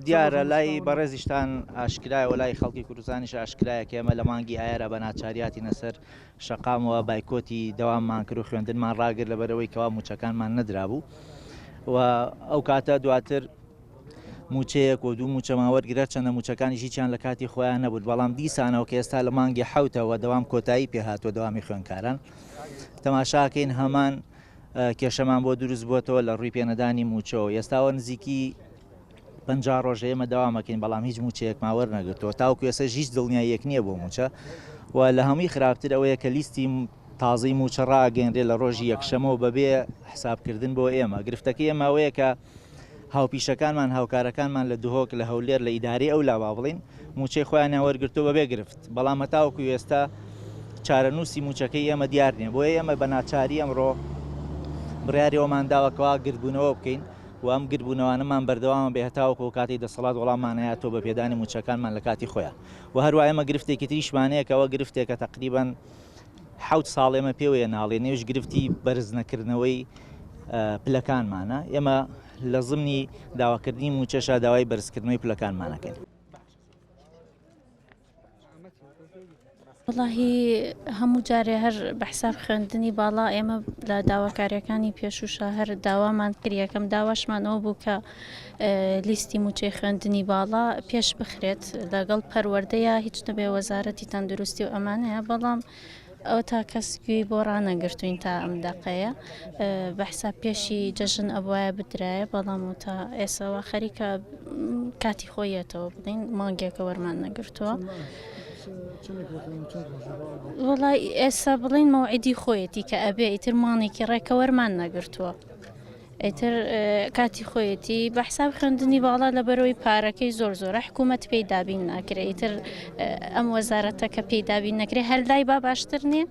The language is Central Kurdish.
دیارە لای بەڕێزیشتان ئاشکرایە و لای خەڵکی کوردستانیش ئاشکرایە کە ئێمە لە مانگی ئایارا بە ناچاریاتینە سەر شەقامەوە بایکۆتی دەواممان کرد و خوێندنمان ڕاگرت لەبەرئەوەی کەوا مووچەکانمان نەدرابوو و ئەو کاتە دواتر مووچەیەک و دوو مووچەمان وەرگرت هەرچەندە مووچەکانیش هیچیان لە کاتی خۆیان نەبوون بەڵام دیسانەوە کە ئێستا لە مانگی حەوتەوە دەوام کۆتایی پێهاتووە دەوامی خوێندکاران تەماشاکەین هەمان کێشەمان بۆ دروست بووەتەوە لە ڕووی پێنەدانی مووچەوە ئێستاوە نزیکی 50 ڕۆژە ئێمە دەوامەکەین بەڵام هیچ مووچەیەکمان وەرنەگرتووە تاوەکو ئێستا هیچ دڵنیاییەک نییە بۆ مووچە و لە هەمووی خراپتر ئەوەیە کە لیستی تازەی مووچە ڕاگەیەنرێ لە ڕۆژی یەکشەمەوە بەبێ حسابکردن بۆ ئێمە گرفتەکەی ئێمە ئەوەیە کە هاوپیشەکانمان هاوکارەکانمان لە دهۆک لە هەولێر لە ئیدارەی ئەو لا با بڵێین مووچەی خۆیانیان وەرگرتووە بەبێ گرفت بەڵام هەتاوەکو ئێستا چارەنووسی مووچەکەی ئێمە دیار نییە بۆیە ئێمە بە ناچاری ئەمڕۆ بڕیاری ئەومان داوە کەوا گردبوونەوە بکەین و ئەم گردبوونەوانەمان بەردەوامە بێ هەتاوەکو ئەو کاتەی دەسەڵات وەڵاممان ئەیاتەوە بە پێدانی مووچەکانمان لە کاتی خۆیان و هەروە ئێمە گرفتێکی تریشمان هەیە کە ئەوە گرفتێکە تەقریبەن حەوت ساڵ ئێمە پێوەیە ناڵێن ئەویش گرفتی بەرزنەکردنەوەی پلەکانمانە ئێمە لە زمنی داواکردنی مووچەشا داوای بەرزکردنەوەی پلەکانمانەکەین. وەڵاهی هەموو جارێ هەر بە حساب خوێندنی باڵا ئێمە لە داواکاریەکانی پێشوشا هەر داوامان کرد یەکەم داواشمان ئەوە بوو کە لیستی موچەی خوێندنی باڵا پێش بخرێت لەگەڵ پەروەردەیە هیچ نەبێ وەزارەتی تەندروستی و ئەمانەیە بەڵام ئەوە تا کەس گوێی بۆ ڕانەگرتوین تا ئەم دەقەیە بە حساب پێشی جەژن ئەبواە بدرایە بەڵام و تا ئێسەوە خەریکە کاتی خۆیەتەوە بڵین مانگێکە وەرمان نەگرتووە. وڵی ئێستا بڵین مەوعیدی خۆیەتی کە ئەبێ ئیتر مانێکی ڕێکە وەرمان نەگرتووە. ئیتر کاتی خۆیەتی بە حساب خوێندنی باڵا لەبەرەوەی پارەکەی زۆر زۆرە حکوومەت پێی دابین ناکرێ ئیتر ئەم وەزارەتە کە پێی دابین نەکرێ هەر لای با باشتر نییە؟